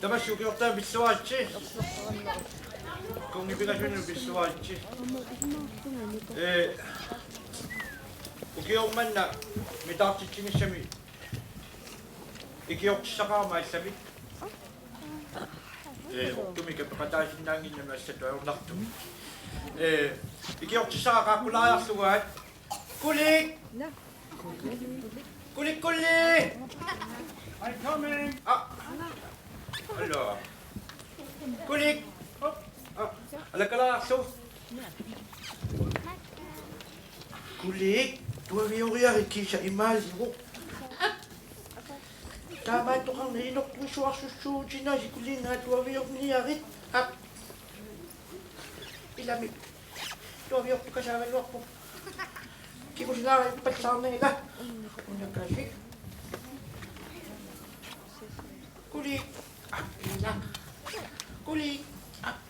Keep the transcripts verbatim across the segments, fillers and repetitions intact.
Tamassi ukiortaami pilluaritsi. Kunngipingasunut pilluaritsi. Ee, ukioq manna mitaartitsinissami ikiortissaqarama allamik. Ee, ortumik peqataasinnaannginnami assut ajornartumik. Ee, ikiortissaqaqqulaariarlugu aat. Kulik! Kulik, kulik! I'm coming! Ah. Hallo. Kulik! Ah. Alakkalaarlu. Kulik, tuavioriarit kiisa imaalivoq. Taamaattoqarnaq inortuisuarsussuutinasi kulinga tuaviorniarit. Ah. Ilami. Tuaviorput kasaagaluarpoq. Kikulaarippallaarnagila. Unakasik. Kulik. Appiila. Kulik. Ap-,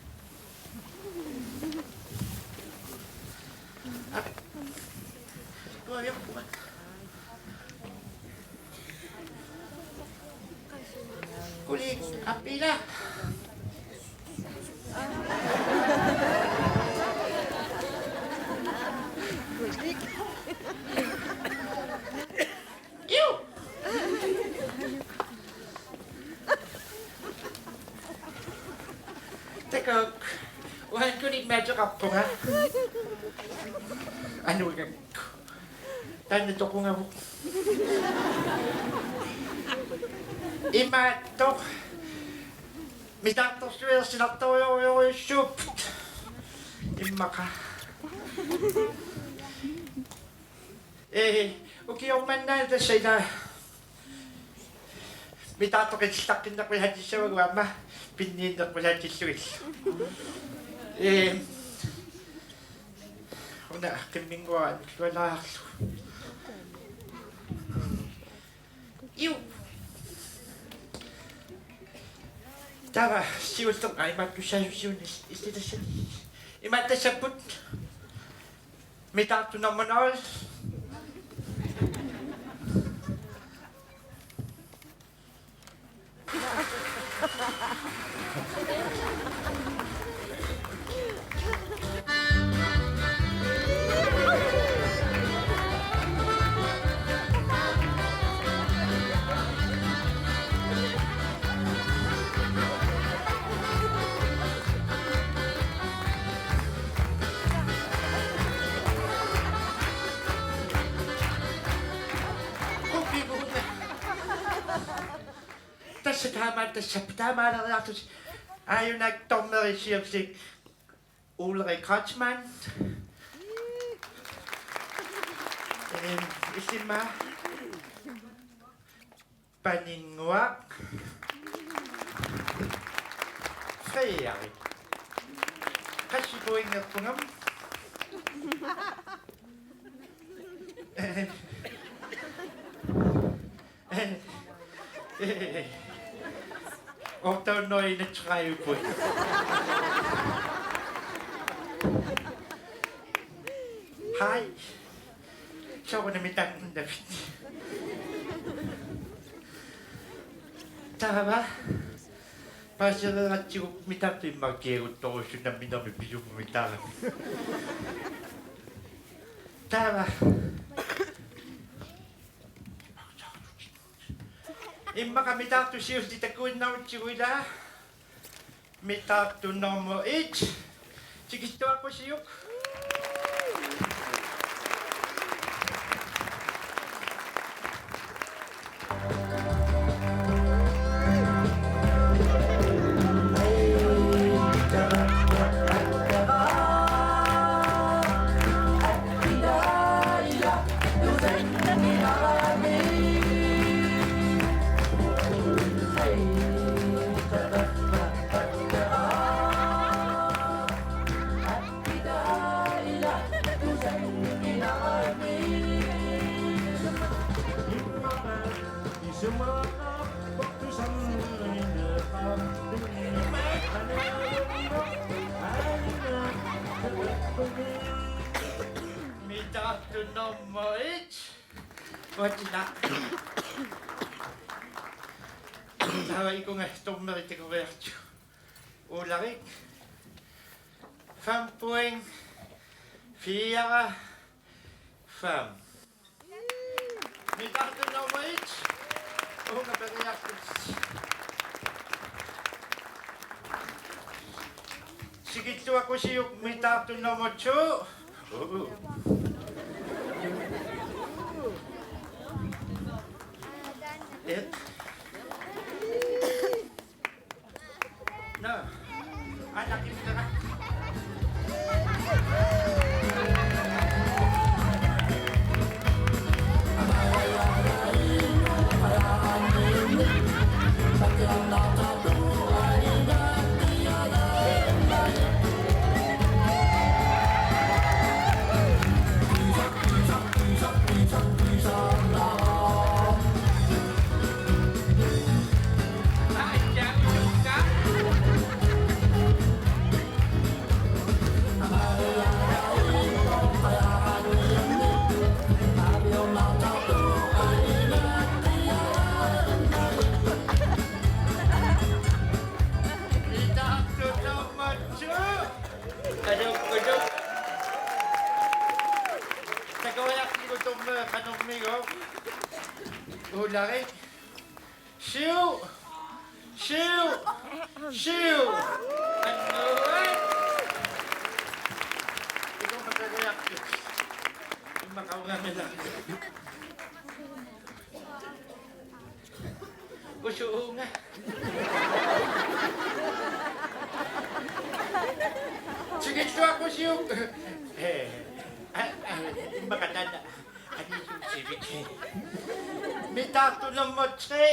ap-, tuaviorpunga. Kulik, appiila. Iu. Takuk. Uanga kulik matoqarpunga. Anuigakku. Taanna toqungavoq. Imaattoq. Mitaartorsuit ersinartorujorujussuupput. Immaqa. Ee, ukioq manna tassa ila. Mitaartoq qillilaqqinneqqusaatissavagut aamma pinniinneqqusaatillugillu. Ee, una qimminnguara anillualaarlugu. Iu. Taava siulleq aimaattussaasussiuunneq illitassani. Imaattassapput. Mitaartoq nummer nul. Tassa taama, tassa taamaaleriarlusi. Aajuna dommeri siulleq Ulrik Kreutzmann. Ehm, illimmat Paninnguaq. Frederik. Qassit pointerpungam? Otte hundrede enogtredive point. Hej. Soorunami taannavit. Taava. Paasereeratsigu mitaartut immaqa kiaguttorujussuit nammineq pisumut mitaarami. Taava. Immaqa mitaartut siulliit takuinnarutsigu ila. Mitaartoq nummer et. Tikittuaqqusiuk. Mitaartoq nummer et. Uatsinaa. Taava ikunga dommerit takoriartigu. Ulrik. Fem point. Fire. Fem. Mitaartoq nummer et. Uunga periarfik. Tikilluaqqusiuk mitaartoq nummer to. Uh. Et. Nå. Aana kimilera. Ajo, ajo. Takoriartigu dommerit qanormigooq. Ulrik. Syv. Syv. Syv. Annuit. Ikunga periarfik. Immaqa uungamila. Usuunga. Tikilluaqqusiuk. Eh, a, a, immaqa taanna. Aniisuusivik. Mitaartoq nummer tre.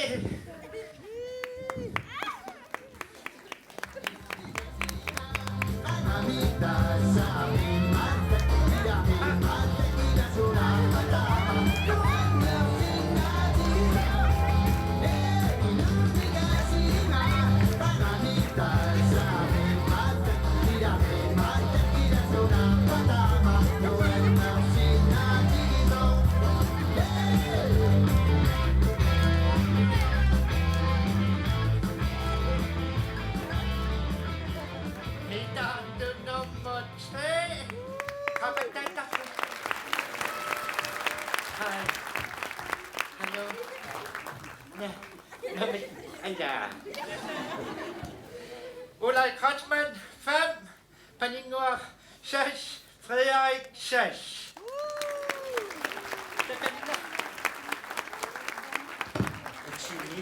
Mitaartoq nummer tre. Kapatata. Hej. Hallo. Ja. Nå, men, ja. Ulrik Kreutzmann, fem. Paninnguaq, seks. Frederik, seks. Takanna. Utsini.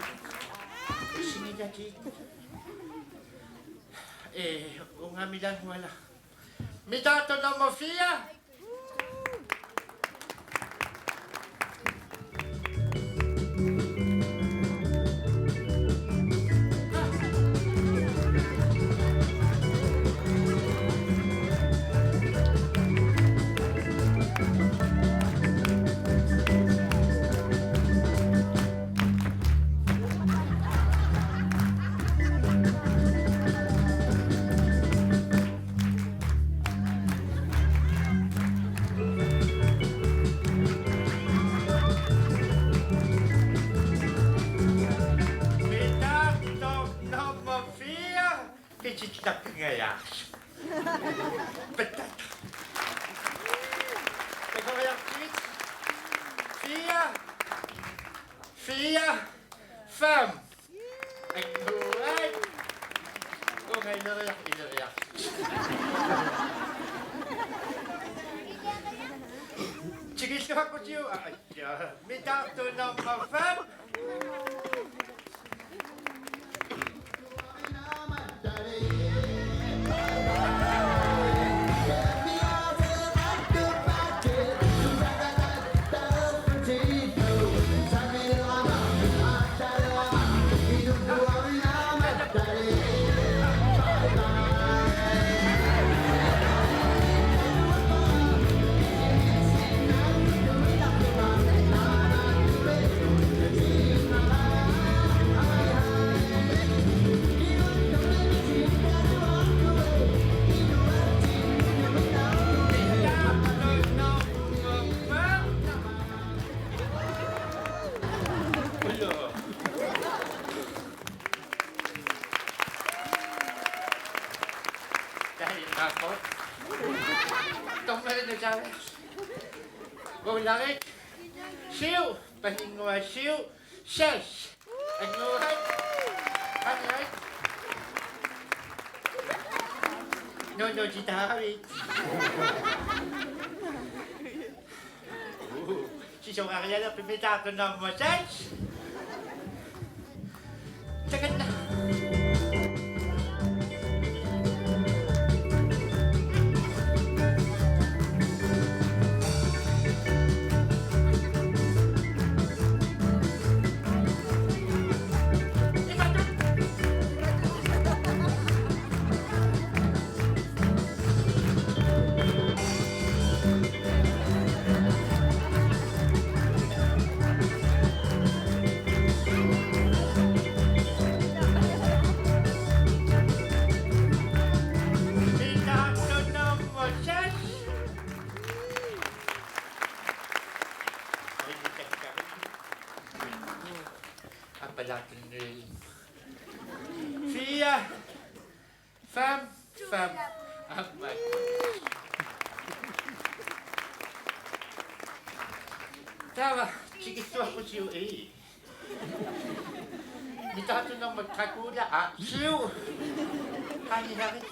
Utsini tati. Eh, uungamilannguara. Mitaartoq nummer fire. Mitaartoq nummer fire. Pitittakkingajaas. Pittat. Takoriartigit. Fire. Fire. Fem. Annuit. Uunga ileriar-, ileriar-. Tikilluaqqusiuk, aa, ja. Mitaartoq nummer fem. Apo. Tommali nutaavit. Ulrik. Syv. Paninnguaq syv. Seks. Anguaq. Anguaq. Nunutitaavit. Sisorarialerpit mitaartoq nummer seks. Takanna. Appalaatun. Fire. Fem, fem. Aamma. Taava, tikittuarpusiu ii. Mitaartoq nummer Dracula, a, syv. Qanilarit.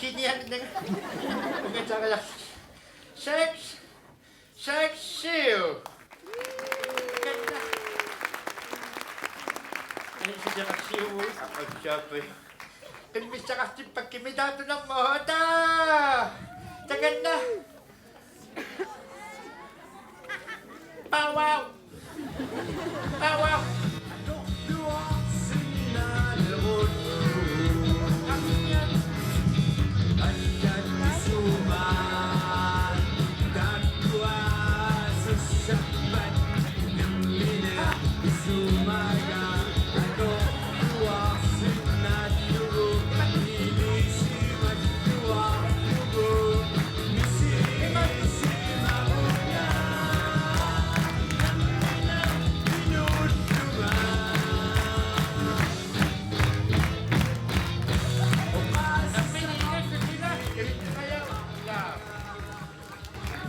Kinian nang. Ungatsarala. Seks. Seks syv. Kanna. Ensisera syv. Appa syv. Qimmissaqartippakkit mitaartoq nummer otte. Takanna. Pow wow. Pow wow.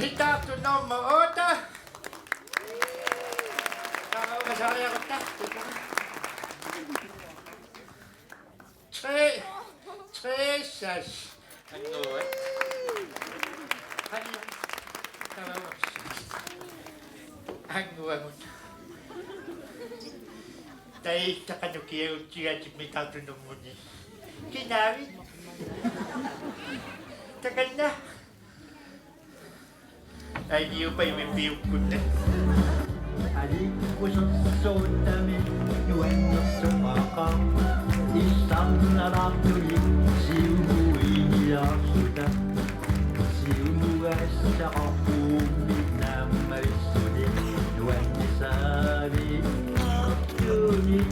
Mitaartoq nummer otte. Taava ungasariarutta. Tre, tre, seks. Anguaq. Anguaq. Anguamut. Taitaqanukiagut tigatimmi tatunumuni. Kinaavit? Takanna. Ainiupai mimmiukkunna. Alikkusersuutami nuannersoqaaq. Istarnalaartunik siumuiniaarsuta. Siumugassaqarpuummi naammavissunik nuannisaaviikkortunik.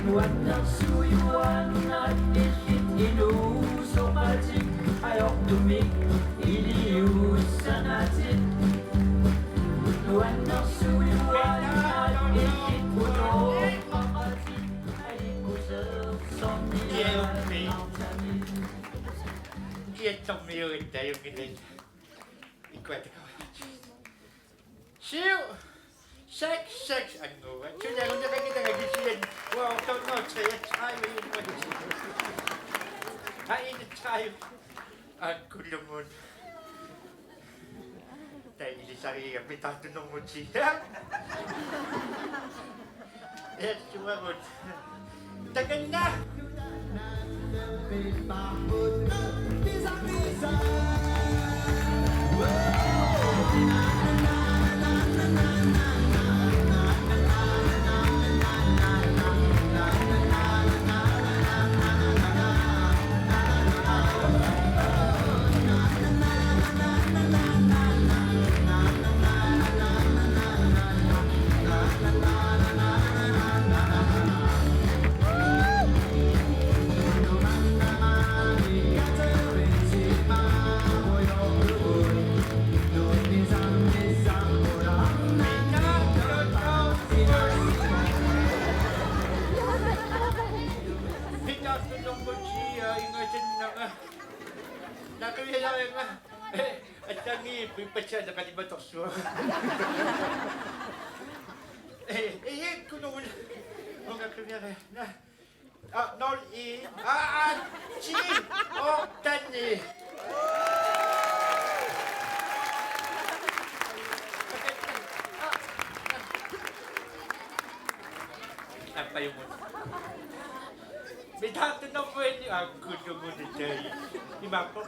Nuannersuujuaannarnillit inuusoqatik ajortumik iliuussanatik. Nuannersuujuaannarnillit utoqqaqatik alikkusersorniaannartamik. Kiattormiuit tajunngillat. Ikkuatakavit. Syv, seks, seks, anguaq. Sunaluunniit qangittanga kisianni. Wow, to hundrede og treogtredive. Ej, enogtredive. Akkulumut. Taava ilisariga mitaartoq nummer ti. Hetsuarut. Takanna. Nakuyalarima. Attangi pipatsa nakalimatorsuaq. Eh, eh, eh, kunun. Unga kumiare. Na. Ah, nul en. Ah, ah, ti. Oh, tanni. Apa yung Mitaartunermut akkutugut tai. Imaappoq.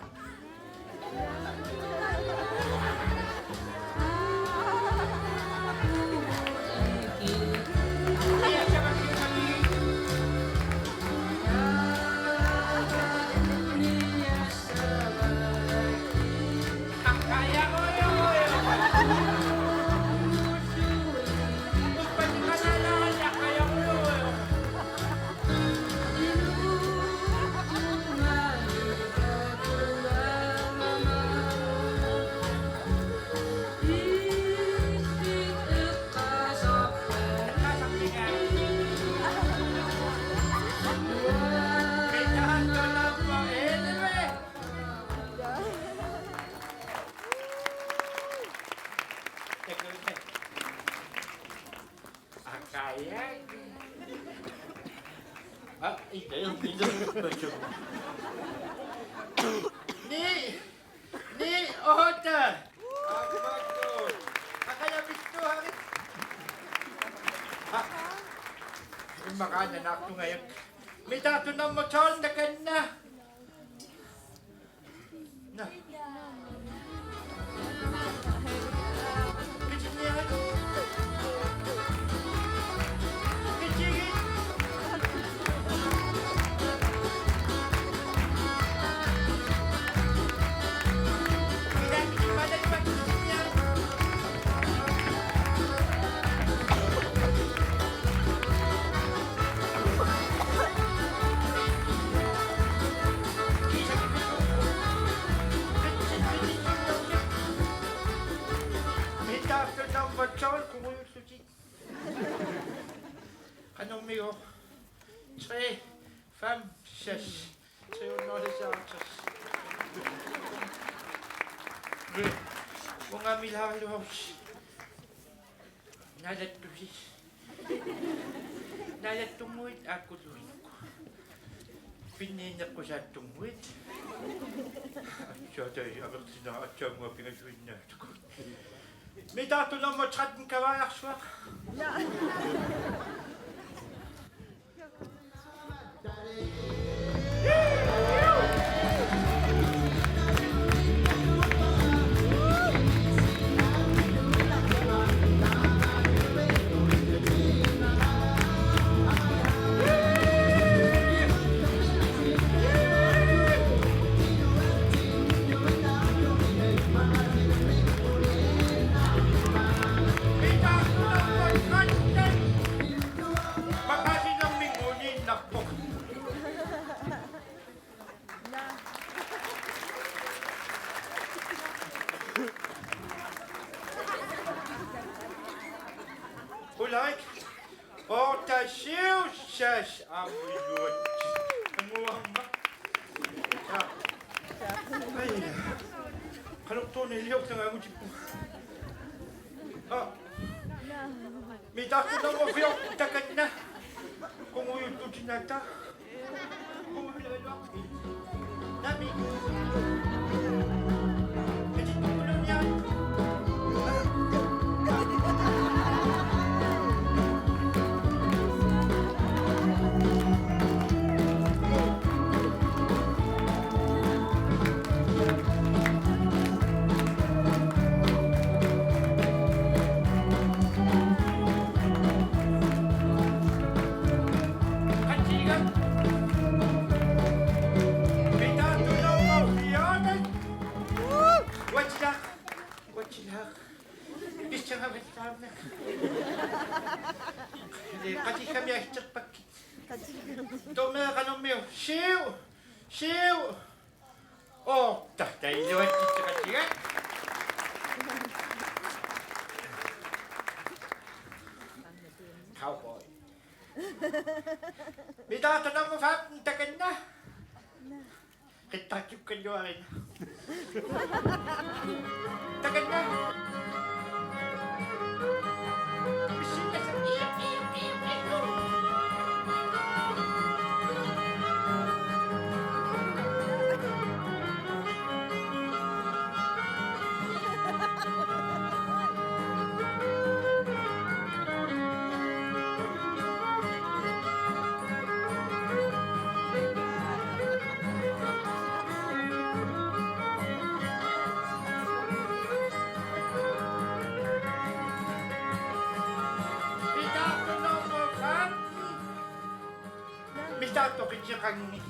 Akaya. Ah, ita yung pinsan. Ni, ni, ota. Akaya bistu hari. Ah, makanya naktungayak. Mitaartunermut tolv takanna. Mitaartunermut tolv kungujullutit. Qanormigooq? Tre, fem, seks. Tre hundrede og seksoghalvtreds. Ungamilaarluarsi. Naalattusi. Naalattunnguit aakkuluinnaq. Pinniinneqqusaattunnguit. Aatsaat amerlisinnaavat aatsaannguaq pingasuinnaasukkut. Mitaartunermut tretten kavaajorsuaq. Ulrik, otte, syv, seks, aamma iluatsi. Anguamma. Ja. Ai. Qanortuunniiliorlunga angutippunga. Ah. Mitaartunermut fjorten takanna. Kungujullutit natta. Dommeq qanormiu? Syv. Syv. Otte. Taava iluatsitseqatiga. Cowboy. Mitaartoq nummer femten, takanna. Qittaattukkalluarina. Takanna. Mitaartoq nummer femten. Mitaartoq qiteqanngilaq.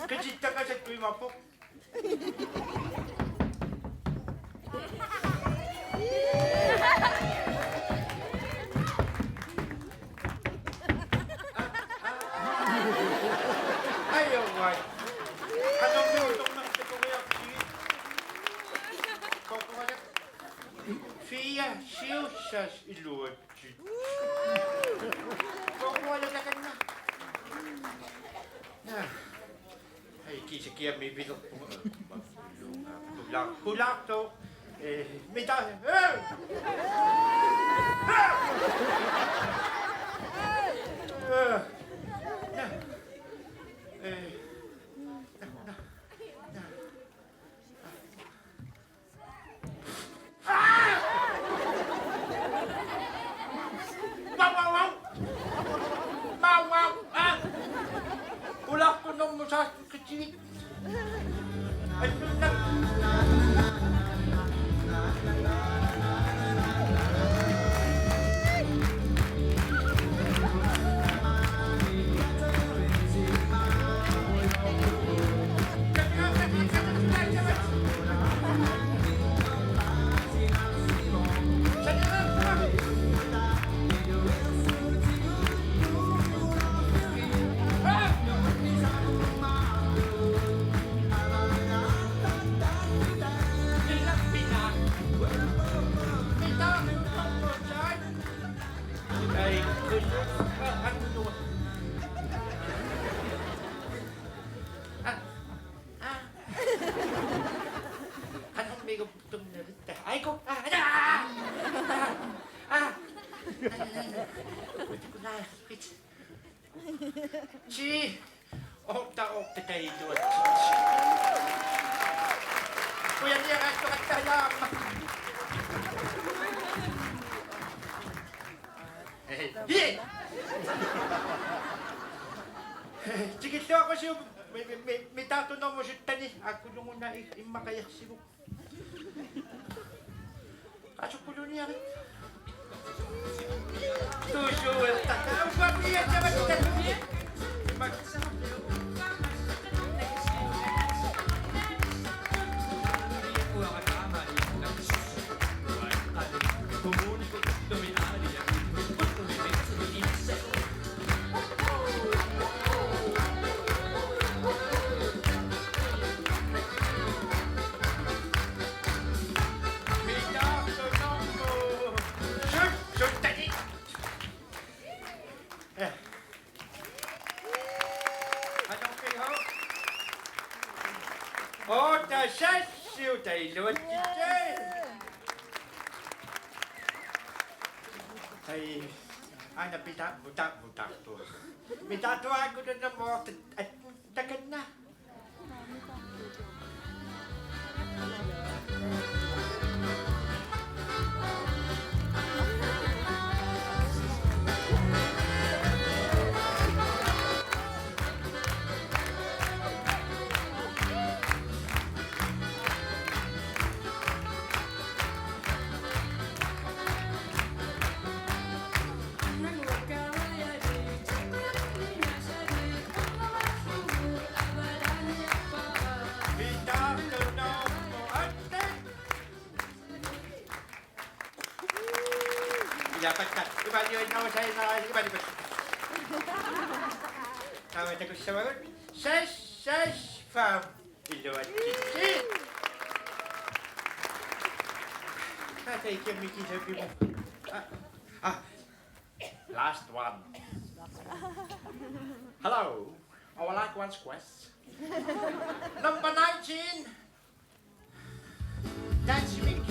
Qitittaqasattuimaappoq. Ai, ai, ai. Qanormi utornartakoriartigit. Kokuanak. Fia siussas iluat. Kokualu takanna. Naa. Ai, kiisa kiammi pilerpunga. Kula-, kulaartoq. Eh, mitaartoq. Eh! Eh! Naa. Eh. Naa, naa, naa. Vau, vau, vau! Vau, vau! Ah! Ulaqqunnermut saassussitigit. Annunnaq. Qanormiiguppunnerutta. Aiku. Ah, ah, ah, ah. Ti. Otta, otta, taituat. Kujaniaqaattoqattaalaarama. Hei. Hei. Tikilluaqqusiuk mi-, mi-, mi-, mitaartoq nummer sytten-i aakkulunnguuna i-, immaqa qajarsivoq. Asukuluniarit. Tuusuuerta. Uangami attavat tassani. Otta, seks, syv, taava iluatsitsi. Ai, aana pita-, muta-, mutaartua. Mitaartua aakkulunnguuna nummer atten, takanna. Taava takussavagut. Seks, seks, fem. Iluatsitsi. Taava taava ikiammik ikisapimu. Ah, ah. Last one. Hello. I would like one squash. Number nineteen. Dansimik.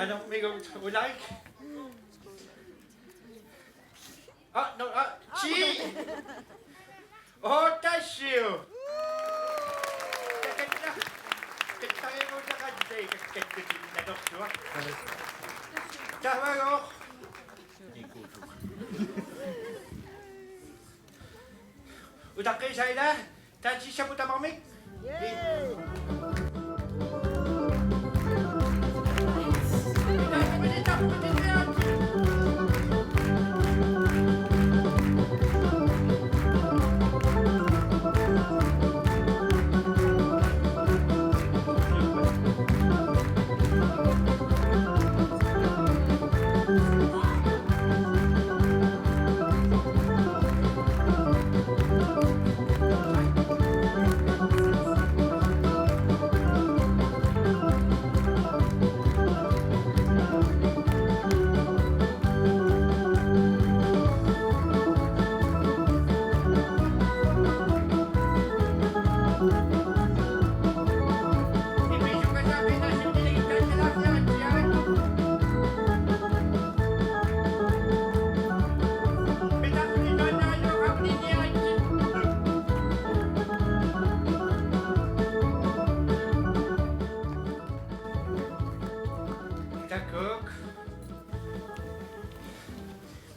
Anormigooq Ulrik. Ah, no, ah, ti. Otte, syv. Takanna. Takanna. Takanna. Taavagooq. Utaqqiisa ila, tansissaput tamarmik. Takuuk.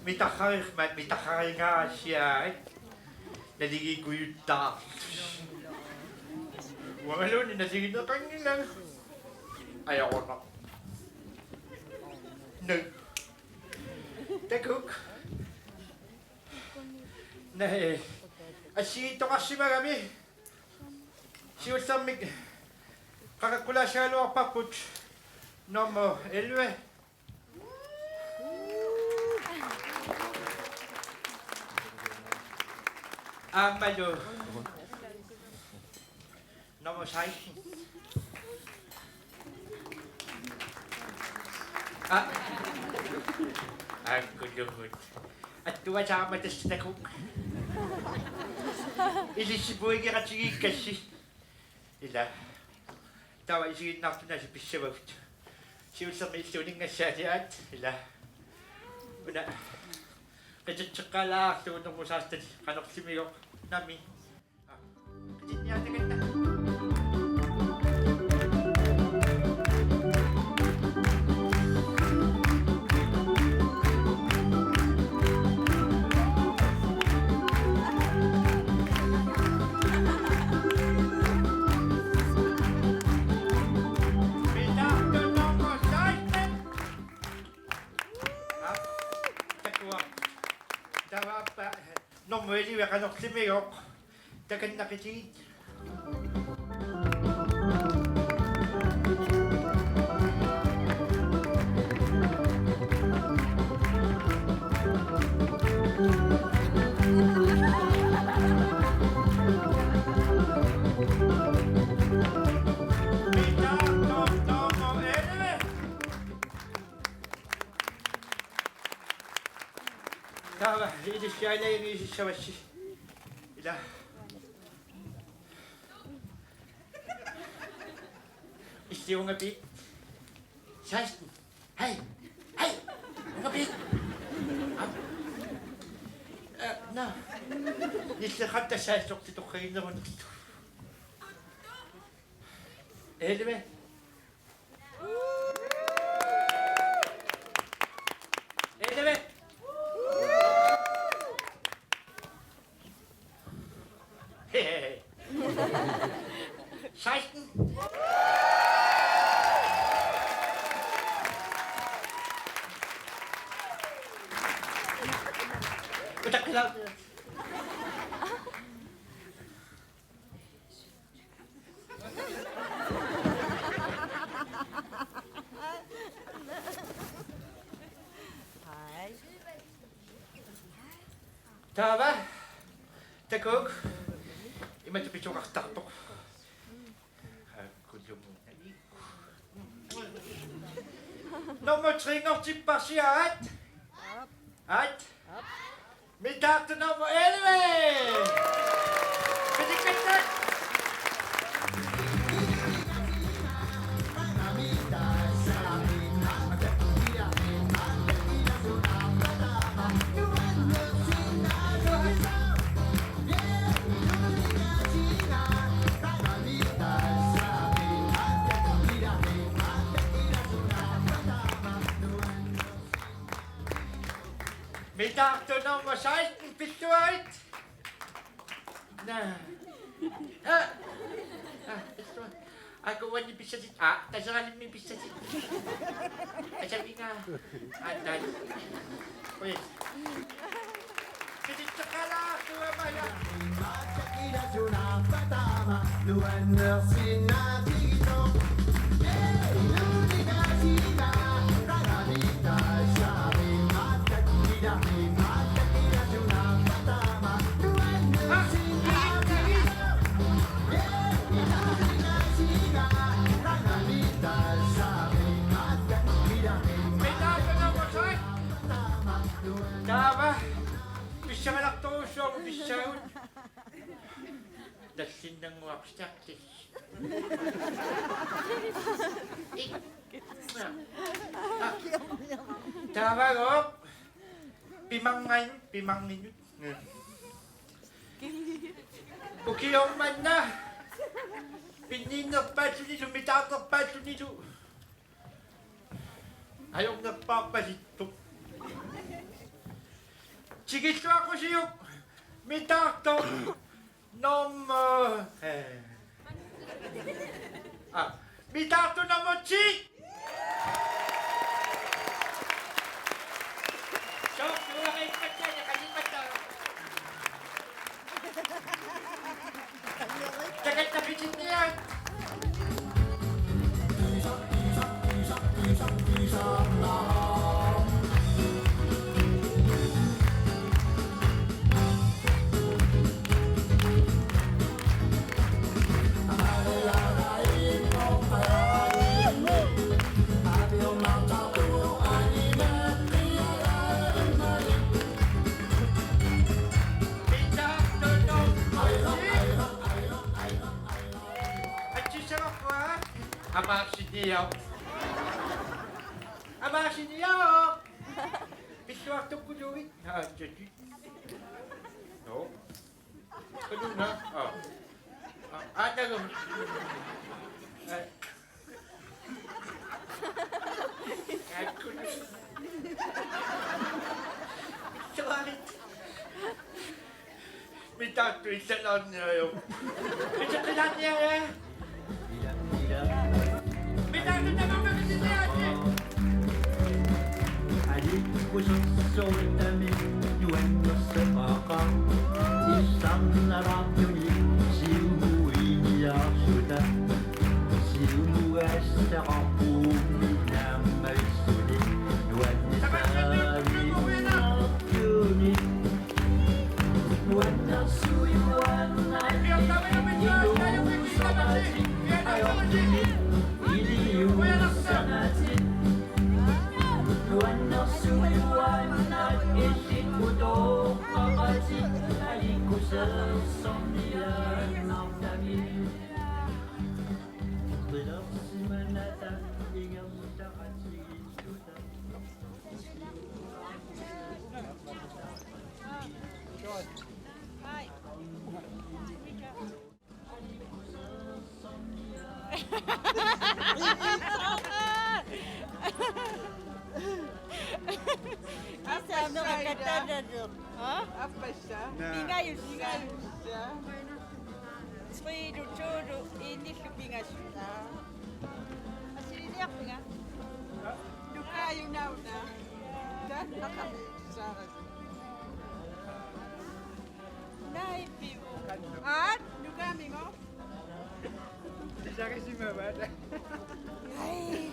Mitaqqarismat, mitaqqarigaasiaat. Naligiikkujuttaarluni. Uangaluunniit naligineqanngilanga. Ajorunaq. Nuu. Takuuk. Naa. Assigiittoqarsimagami. Siullermik qaqakkulaassagaluarparput nummer elleve. Aammalu nummer seksten. Ah. Aakkulummut. Attuasaama tassa takuuk. Ilissi puigeqatigiikkassi. Ila. Taava isiginnaartunasi pissavagut. Siullermik illit uninngassaasiat. Ila. Una. Qititseqqaalaarlugu nummer seksten qanorlimigoq. Nami. Aa. Qitinniartagatta. Takuuk. Taava aappaat nummer elleve qanorlimigoq. Takanna qitigit. Taava, ilissi aalajangiisissavassi. Ila. Siungapi. Seksten. Hej. Hej. Ungapi. Am. Øh, nå. Nilleqatta seksten-ortitorqiginerunerlu. Elleve. Elleve. Seksten. Utakkilaat. Hej. Taava, takuuk, imatut pisoqartarpoq. Nummer tre-nngortipparsi aat. Aat. Mitaartoq nummer elleve. Pitikkatta. Mitaartoq nummer seksten, pilluarit. Naa. Aa. Aa, pilluarit. Aa, kuanni pissatit. Aa, Taseralimmi pissatit. Asaminga. Aa, taali. Oi. Kititseqalaartuamala. Taava. Pissanganartorujussuarmik pissaagut. Tallinnannguaq stærkt. Taavagooq. Pimanngin-, pimanginut. Ukioq manna. Pinniinnerpaallunilu, mitaarnerpaallunilu. Ajornerpaarpasittoq. Tikilluaqqusiuk mitaartoq nummer, eh. Aa, mitaartoq nummer ti. Sooq, nuuariippattaani qaniippattaaq. Takatta pitinniat. Atsissavarput. Amaarsinniaoq. Amaarsinniaoq. Pilluartukkuluit. Aa, tjati. Nå. Kanuna. Aa. Aa, aa, taku. Aa. Takkulu. Sorry. Mitaartoq illalaarniarujoq. Mitaartoq tamarmi misigigaanni. Aliikkusersortami nuannersaqaaq. Issarnalaartuni siumuiniarsuta. Siumugassaqarpuummi naammassuni nuannisaavinnartuni. Appassaa. Aa? Appassaa. Pingajussaa. Pingajussaa. Triilu, toolu, enillu, pingajussaa. Asiliniarpinga? Nukaajunaaq una. Taanna qamiitsaarasi. Naippiu. Aat, nukaaminnga. Sisarissimavaat. Ai.